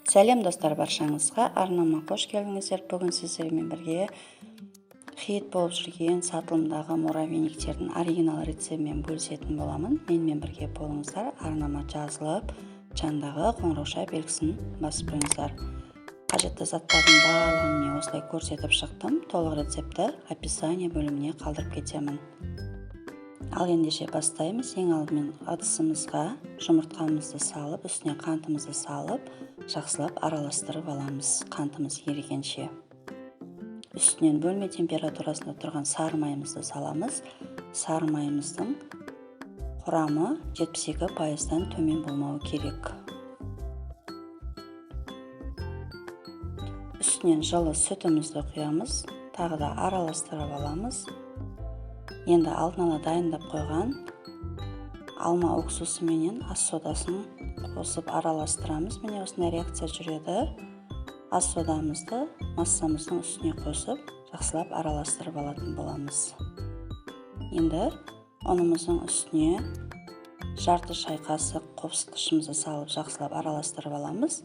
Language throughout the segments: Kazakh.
Сәлем, достар, баршаңызға! Арнама қош келдіңіздер! Бүгін сіздермен бірге хит болып жүрген сатылымдағы муравейниктердің оригинал рецептімен бөлісетін боламын. Менімен бірге болыңыздар, арнама жазылып, жанындағы қоңырауша белгісін басып қойыңыздар. Қажетті заттардың барлығын міне осылай көрсетіп шықтым. Толық рецептті описание бөліміне қалдырып кетемін. Ал ендеше бастаймыз. Ең алдымен ыдысымызға жұмыртқамызды салып, үстіне қантымызды салып, жақсылап араластырып аламыз қантымыз ерігенше. Үстінен бөлме температурасында тұрған сары майымызды саламыз. Сары майымыздың құрамы 72%-дан төмен болмауы керек. Үстінен жылы сүтімізді құямыз, тағы да араластырып аламыз. Енді алдын ала дайындап қойған алма уксусы менен ас содасын қосып араластырамыз. Міне, осындай реакция жүреді. Ас содамызды массамыздың үстіне қосып, жақсылап араластырып алатын боламыз. Енді ұнымыздың үстіне жарты шай қасық қопсытқышымызды салып, жақсылап араластырып аламыз.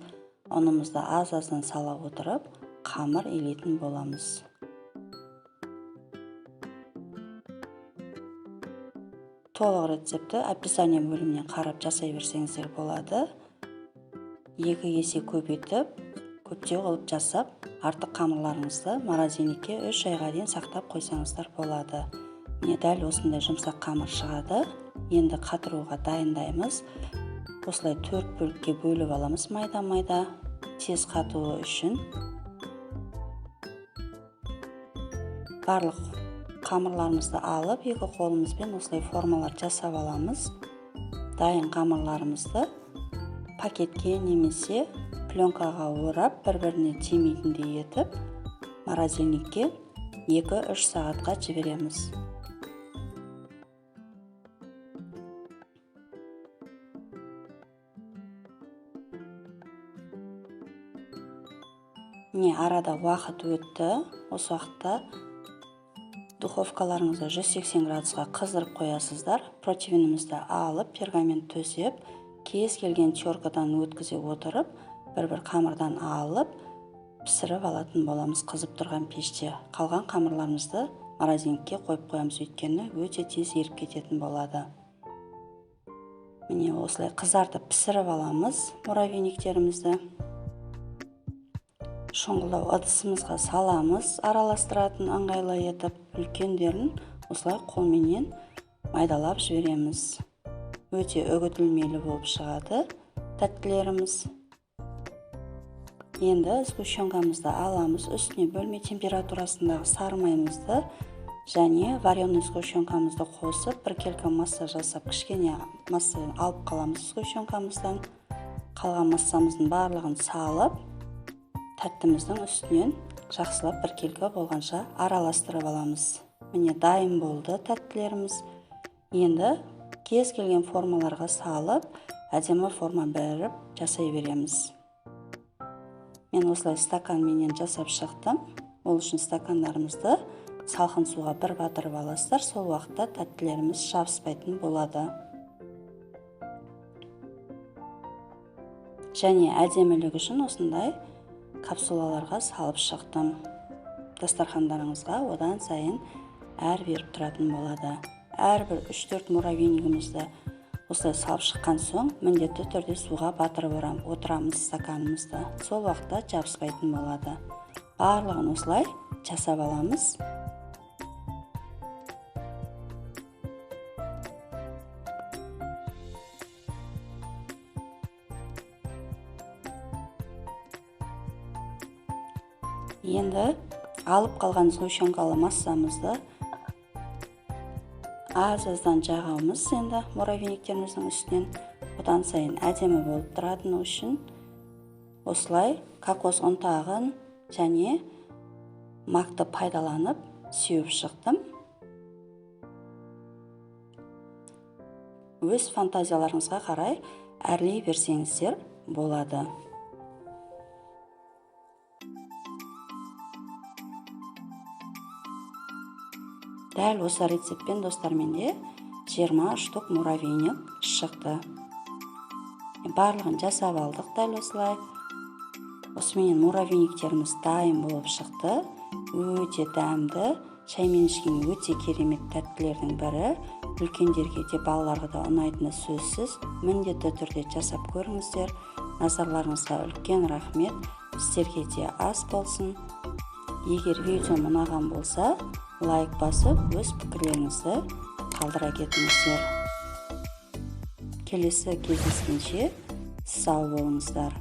Ұнымызды аз-аздан сала отырып, қамыр илейтін боламыз. Толық рецептті описание бөлімінен қарап жасай берсеңіздер болады. 2 есе көбейтіп, көптеу қылып жасап, артық қамырларыңызды морозильникке 3 айға дейін сақтап қойсаңыздар болады. Міне, дәл осындай жұмсақ қамыр шығады. Енді қатыруға дайындаймыз. Осылай төрт бөлікке бөліп аламыз майда майда, тез қатуы үшін. Барлық қамырларымызды алып, екі қолымызбен осылай формалар жасап аламыз. Дайын қамырларымызды пакетке немесе пленкаға орап, бір біріне тимейтіндей етіп, морозильникке 2-3 сағатқа жібереміз. Міне, арада уақыт өтті. Осы уақытта духовкаларыңызды 180 градусқа қыздырып қоясыздар. Противенімізді алып, пергамент төсеп, кез келген теркадан өткізе отырып, бір бір қамырдан алып, пісіріп алатын боламыз қызып тұрған пеште. Қалған қамырларымызды морозильникке қойып қоямыз, өйткені өте тез еріп кететін болады. Міне, осылай қызартып пісіріп аламыз муравейниктерімізді. Шұңғылдау ыдысымызға саламыз, араластыратын ыңғайлы етіп. Үлкендерін осылай қолменен майдалап жібереміз. Өте үгітілмелі болып шығады тәттілеріміз. Енді сгущенкамызды аламыз, үстіне бөлме температурасындағы сары майымызды және вареный сгущенкамызды қосып, біркелкі масса жасап, кішкене масса алып қаламыз сгущенкамыздан. Қалған массамыздың барлығын салып, тәттіміздің үстінен жақсылап біркелкі болғанша араластырып аламыз. Міне, дайын болды тәттілеріміз. Енді кез келген формаларға салып, әдемі форма беріп жасай береміз. Мен осылай стаканменен жасап шықтым. Ол үшін стакандарымызды салқын суға бір батырып аласыздар. Сол уақытта тәттілеріміз жабыспайтын болады. Және әдемілік үшін осындай капсулаларға салып шықтым. Дастархандарыңызға одан сайын әр беріп тұратын болады. Әрбір үш төрт муравейнигімізді осылай салып шыққан соң, міндетті түрде суға батырып отырамыз стаканымызды. Сол уақытта жабыспайтын болады. Барлығын осылай жасап аламыз. Енді алып қалған сгущенкалы массамызды аз аздан жағамыз енді муравейниктеріміздің үстінен. Одан сайын әдемі болып тұратыны үшін осылай кокос ұнтағын және макты пайдаланып сеуіп шықтым. Өз фантазияларыңызға қарай әрлей берсеңіздер болады. Дәл осы рецептпен, достар, менде 20 штук муравейник шықты. Барлығын жасап алдық дәл осылай. Осыменен муравейниктеріміз дайын болып шықты. Өте дәмді, шаймен ішкен өте керемет тәттілердің бірі. Үлкендерге де, балаларға да ұнайтыны сөзсіз. Міндетті түрде жасап көріңіздер. Назарларыңызға үлкен рахмет. Сіздерге де ас болсын. Егер видеом ұнаған болса, лайк басып, өз пікірлеріңізді қалдыра кетіңіздер. Келесі кездескенше сау болыңыздар.